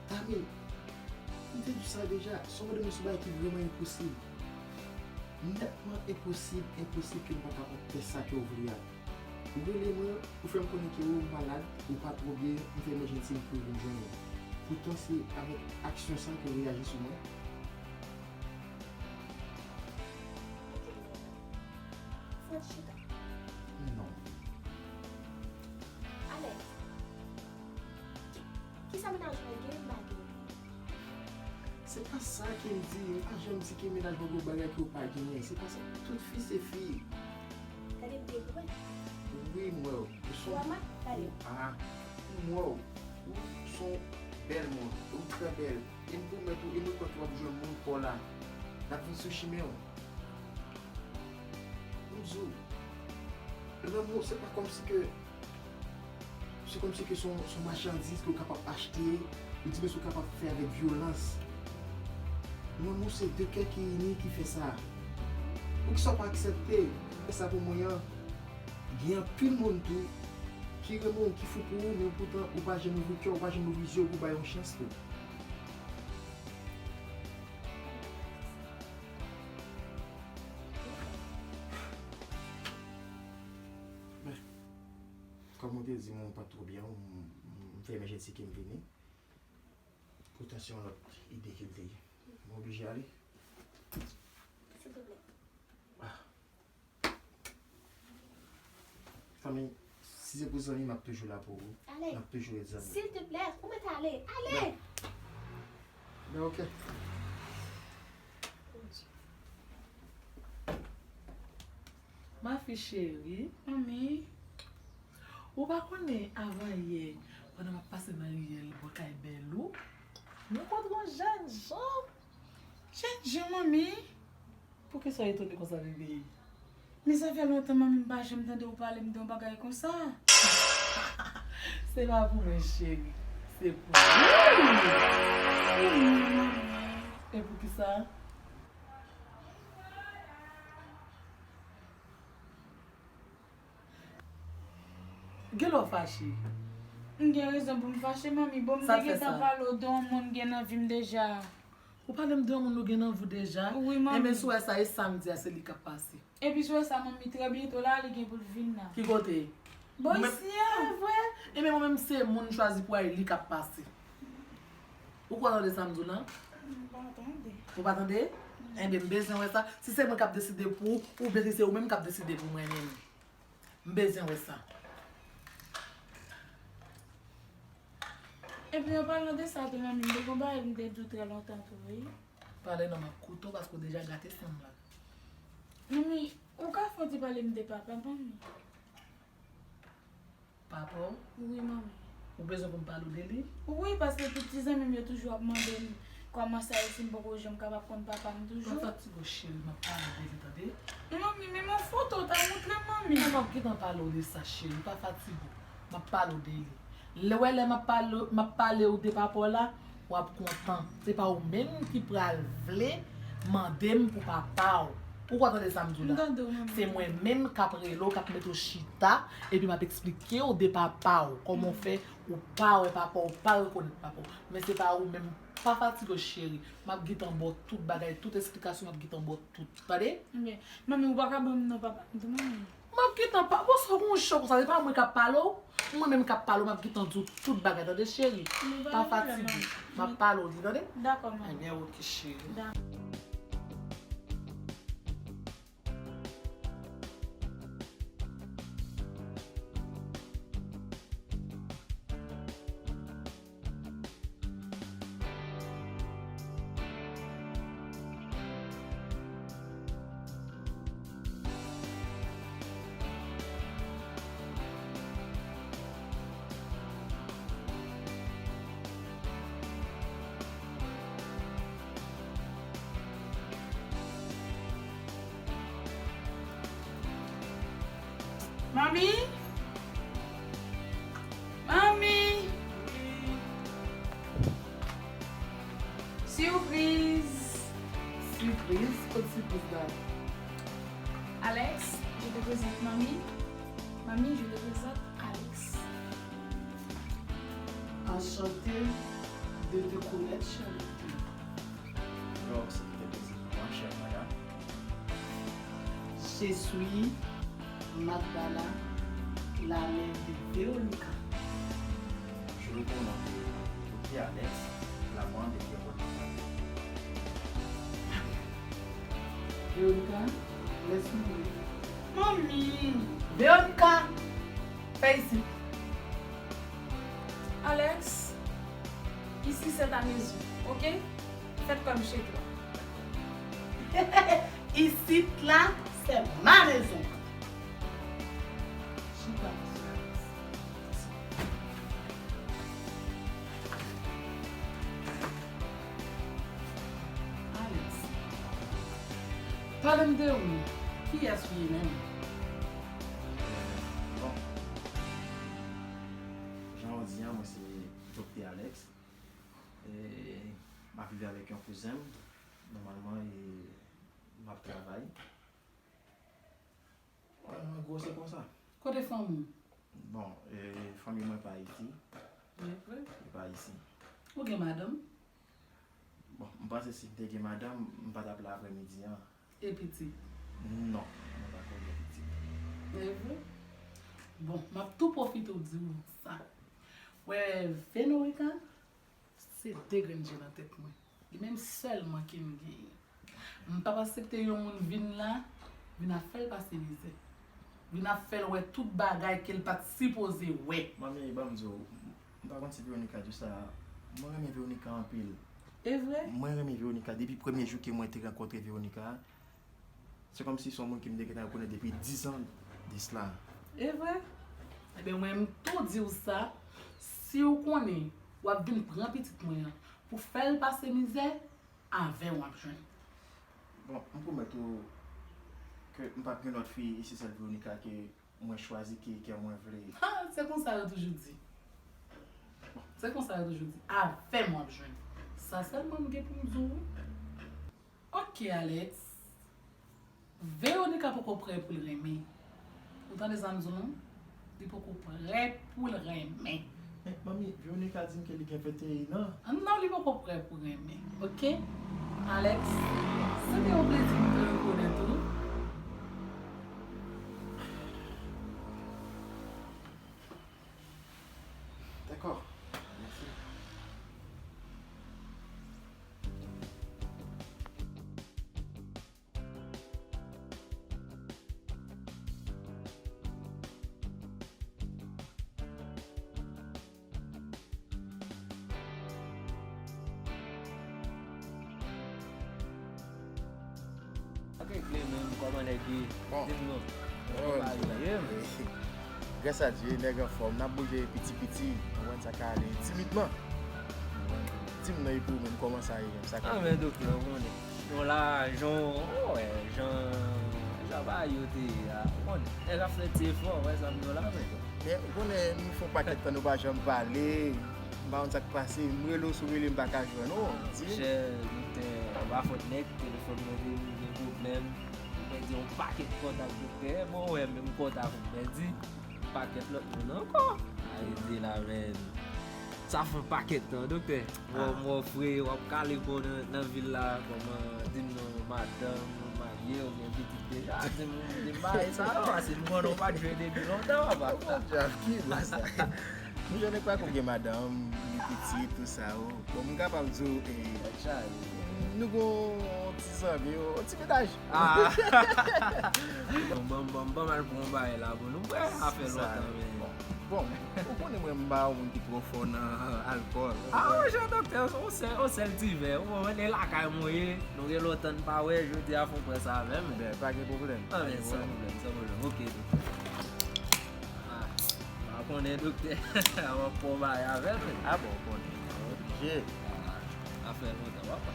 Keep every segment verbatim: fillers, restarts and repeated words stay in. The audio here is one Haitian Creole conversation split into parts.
Tami, m te di w sa deja, se yon mande mwen sou bagay ki vrèman enposib. Nètman enposib, enposib ke m pa kapab fè sa ke w vle a. Ou rele mwen, ou fè m konnen ke ou malad, ou pa twò byen, m fè emergency m kouri vin jwenn ou. Poutan se avèk aksyon sa ke w reyaji sou mwen. Fred, chita. Non. Alex, ki, kisa mennaj mwen gen, m pa gen? Se pa sa ke m di. M pa janm di ke mennaj mwen gen yon bagay ke w pa genyen. Se pa sa. Tout fi se fi. Gade m byen, ou wè? Wi, m wè w. Ou son... Ou wè m? Gade. Ah, m wè w. Ou son bèl moun. Ou trè bèl. E m pwomèt ou, e mwen kwè ke w ap jwenn moun pa w la. L ap vin sou chimen w. M di w, lanmou, se pa kòmsi ke, se kòmsi ke se yon, se yon machandiz ke w kapab achte, oubyen se w kapab fè avèk vyolans. Lanmou se de kè ki ini ki fè sa. Poukisa w pa aksepte fè sa pou mwen an? Gen anpil moun tou ki renmen w, ki fou pou ou, men poutan ou pa janm ouvri kè w, ou pa janm ouvri zye w pou w ba yo yon chans tou. Men, kòm ou te di mwen ou pa t twò byen, m, m, m fè emergency ke m vini. Poutan se yon lòt ide ke l te ye. Mwen oblije ale. Silvouplè. Ah. Fanmi, si se pou zanmi, m ap toujou la pou ou. Ale. M ap toujou ret zanmi. Silvouplè, ou mèt ale. Ale! Non. Ben, ok. Mafi cheri. Manmi. Ou pa konnen avan yè, pandan m ap pase nan riyèl bò kay Bèlou, m rankontre yon jèn jan. Jèn jan, manmi? Poukisa w etone konsa, bebe? Men sa fè lontan, manmi, m pa janm tande w pale m de yon bagay konsa. Se pa pou mwen, cheri. Se pou ou. Pou mwen, manmi. E poukisa? Genlè w fache. M gen rezon pou m fache, manmi. Bon, m te gentan pale w de yon moun gen nan vi m deja. Ou pale m de yon moun ou gen nan vi w deja? Wi, manmi. Enben, si w wè sa, e sa m di a, se li k ap pase. Epi si w wè sa, manmi, trè byento la, li gen pou l vin la. Ki kote? Bò isi a. E vre? Enben, mwen menm, se moun m chwazi pou al, li k ap pase. Ou kwè w tande sa m di w lan? M pa tande. Ou pa tande? Non. Enben, m bezwen wè sa. Si se mwen k ap deside pou ou, oubyen si se ou menm k ap deside pou mwen menm. M bezwen wè sa. Epi, an palan de sa tou, manmi, m te gon bagay m te di w trè lontan tou, wi. Pale non, m ap koute w paske w deja gate san m la. Manmi, ou ka fè yon ti pale m de papa, manmi? Papa w? Wi, manmi. Ou bezwen pou m pale w de li? Wi, paske tout ti zanmi m yo toujou ap mande m kòman sa ye, si m poko janm kapab konn papa m toujou. Pa fatige w, cheri, m ap pale w de li, tande? Men manmi, men yon foto w ta montre m, manmi. Bon, m ap gentan pale w de sa, cheri, pa fatige w. M ap pale w de li. Lè w wè lè m ap pale, m ap pale w de papa w la, w ap kontan. Se pa ou menm ki pral vle mande m pou papa w. Ou kwè w tande sa m di w la? M tande w, manmi. Se mwen menm k ap rele w, k ap mete w chita, epi m ap eksplike w de papa w. Kòman w fè, ou pa wè papa w, ou pa rekonèt papa w. Men se pa ou menm, pa fatige w, cheri. M ap gentan ba w tout bagay, tout esplikasyon, m ap gentan ba w tout. Tande? Ok. Manmi, ou pa ka ban m non papa m tou, manmi? M ap gentan pa, bon, sa w gon jan konsa, se pa mwen k ap pale w, mwen menm k ap pale w, m ap gentan di w tout bagay, tande, cheri? Pa fatige, m ap pale w li, tande? Dakò, manmi. Ebyen, ok, cheri. Dakò. Manmi? Manmi? Sipriz! Sipriz? Kot sipriz la? Alex, je te présente Manmi. Manmi, je te présente Alex. Enchanté de te connaître, Charlotte. Lòm se ki te plezi pou mwen, chè mwen an. Je suis Magdala, la mère de Veronica. Je reconnais que tu es Alex, la mère de Veronica. Veronica, laisse-moi. Manmi! Veronica! Fè isit. Alex, ici c'est ta maison, ok? Faites comme chez toi. Isit la, c'est ma maison. Chita, mesye Alex. Alex, pale m de ou. Kiyès ou ye menm? Bon, jan w di a, mwen se Doktè Alex. E, m ap viv avèk yon kouzen m. Nòmalman, e, m ap travay. An gwo, se konsa. Kote fanmi w? Bon, e, fanmi mwen pa Ayiti. Li pa isi. Ou gen madanm? Bon, m panse si m te gen madanm, m pa t ap la aprèmidi an. E pitit? Non, mwen pa ko gen pitit. E vre? Bon, m ap tou pwofite w di w sa. Wè, Venorika, se de grenn je nan tèt mwen. Li menm sèlman ke m genyen. M p ap aksepte yon moun vin la, vin ap fè l pase mizè. Vin ap fè l wè tout bagay ke l pa t sipoze wè. Manmi, ban m di w, m pa konn si Veronica di w sa, mwen renmen Veronica anpil. E vre? Mwen renmen Veronica depi premye jou ke mwen te rankontre Veronica. Se kòmsi se yon moun ke m te gentan rekonèt depi dizan de sila. E vre? Ebyen, mwen, m tou di w sa, si w konnen w ap vin pran pitit mwen an pou fè l pase mizè, avè w w ap jwenn. Bon, m pwomèt ou ke m p ap gen lòt fi, e se sèl Veronica ke mwen chwazi, ke kè mwen vle. Ha, se konsa yo toujou di. Se konsa yo toujou di. Avè m w ap jwenn. Sa sèlman m gen pou m di w, wi. Ok, Alex. Veronica poko prè pou l renmen. Ou tande sa m di w lan? Li poko prè pou l renmen. Men, manmi, Veronica di m ke li gen venteyen an. Non, li poko prè pou renmen. Ok? Alex, se te yon plezi pou m te rekonèt ou. Dakò. Mèsi. Sa k regle menm, kòman nèg ye? Bon. Di m non. Bon. Kòman bagay yo ye menm? Grâce à Dieu, nèg anfòm, n ap bouje piti piti, konprann sa ka ale timidman. Di m non, epi ou menm, kòman sa ye menm? Sa k regle? Ah, men doktè, ou konnen. Bon, la, jan, oh, wè, jan, jan bagay yo te ye a, ou konnen. Nèg ap fè ti efò, wè sa m di w la, men. Men, ou konnen, nou fè yon pakèt tan nou pa janm pale. M pa konn sa k pase, m rele w, si w rele m pa ka jwenn ou, di m. Monchè, doktè, pa fòt nèg, telefòn mwen te gen pwoblèm. M pèdi yon pakèt kontak doktè. Bon, wè, menm kontak ou pèdi. Pakèt lòt moun ankò. Arete la, men. Sa fè yon pakèt tan, doktè. Mwen, mwen fre, w ap kale kò w nan, nan vil la, kòman, di m non, madanm ou marye, ou gen pitit deja, di m, di m bagay sa yo, paske m konnen w pa t jwe depi lontan, papa. Bon, Jack, ki bò sa? Mwen, jan nèg pa ko gen madanm, ni pitit, tout sa yo. Bon, m kapab di w, e, nou gon ti zanmi, yon ti menaj. Ah. Bon, bon, bon, bon, al pran yon bagay la, bon, nou prè, sa fè lontan, men. Bon, bon, ou konnen mwen, m pa yon moun ki twò fò nan alkòl. Ah, monchè, doktè, yon sèl, yon sèl ti vè, ou konprann, e lakay mwen ye, nou gen lontan n pa wè, jodi a fò w pran sa avè m. Ben, pa gen pwoblèm. Ah, men, san pwoblèm, san pwoblèm. Ok, doktè. Ah, m pa konnen, doktè, m ap pran yon bagay avè l, men. Ah bon, ou konnen. Oblije. Ah, sa fè lontan, papa.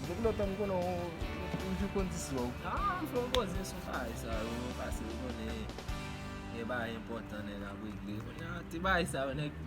Depi lontan m konnen w, ou toujou konn di sou ou. Ah, m fè yon poze sou bagay sa yo, paske ou konnen, Gen bagay enpòtan nèg ap regle. Kounye a, ti bagay sa yo, nèg,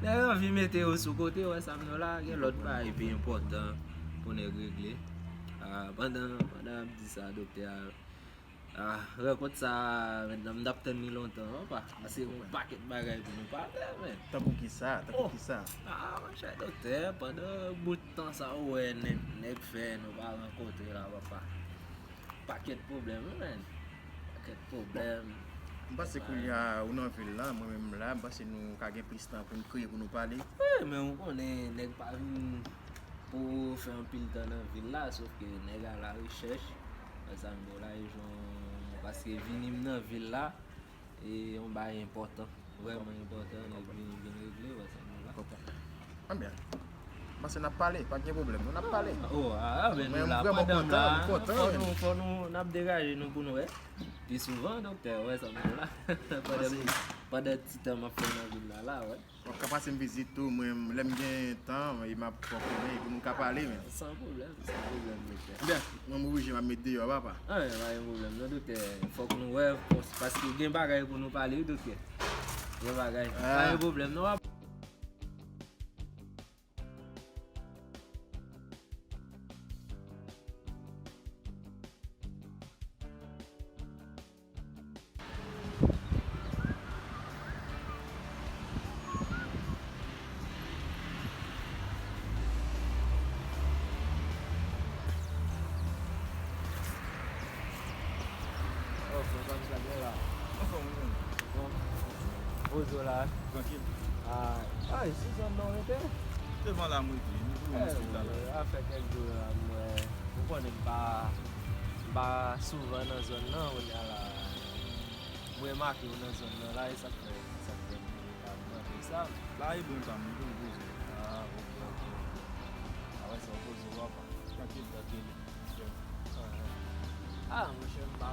nèg anvi mete yo sou kote, wè sa m di w la, gen lòt bagay pi enpòtan pou nèg regle. Ah, pandan, pandan ap di sa, doktè a, ah, rankont sa, mentnan, m t ap tann li lontan, papa. Paske gen yon pakèt bagay pou nou pale, men. Tankou kisa? Tankou kisa? Ah, monchè, doktè, pandan bout tan sa, ou wè nèg, nèg fè nou pa rankontre la, papa. Pakèt pwoblèm, wi, men. Pakèt pwoblèm. M panse kounye a ou nan vil la, mwen menm m la, m panse nou ka gen plis tan pou n kreye pou nou pale. Wi, men ou konnen, nèg pa vin pou fè anpil tan nan vil la, sòf ke nèg a larechèch, wè sa m di w la, e jan, paske vini m nan vil la, e yon bagay enpòtan, vrèman enpòtan, nèg vin, vin regle, wè sa m di w la. Konprann. Anben, m panse n ap pale, pa gen pwoblèm, non, n ap pale. Oh, ah, ah, men nou la, pandan m la, fò nou, fò nou, n ap degaje nou pou nou wè. Pi souvan, doktè, wè sa m di w la. Pandan, pandan ti tan m ap fè nan vil la, la, wè. W ap ka pase m vizit tou, mwen, lè m gen tan, e m ap fè w konnen, epi nou ka pale, men. San pwoblèm, san pwoblèm, doktè. Byen, mwen m oblije, m ap met deyò, papa. Ah, pa gen pwoblèm, non, doktè. Fòk nou wè, paske gen bagay pou nou pale, wi, doktè. Gen bagay. Pa gen pwoblèm, non, w ap Oh, frè, sa misye ap gen la? Anfòm, wi, menm. Bon. Poze w la. Trankil. Ah, ah, e sou zòn nan w rete? Devan la, m rete. Nou pou yon sou la. Eh, afè kèk jou la, m wè. Ou konnen m pa, m pa souvan nan zòn nan, kounye a la. M remake w nan zòn nan la, e sa k fè, sa k fè m, m rantre sa. La, e bon, sa, m pou m poze. Ah, ok, ok, ok. A wè, sa w poze w, papa. Trankil. Trankil. Ah, monchè, m pa.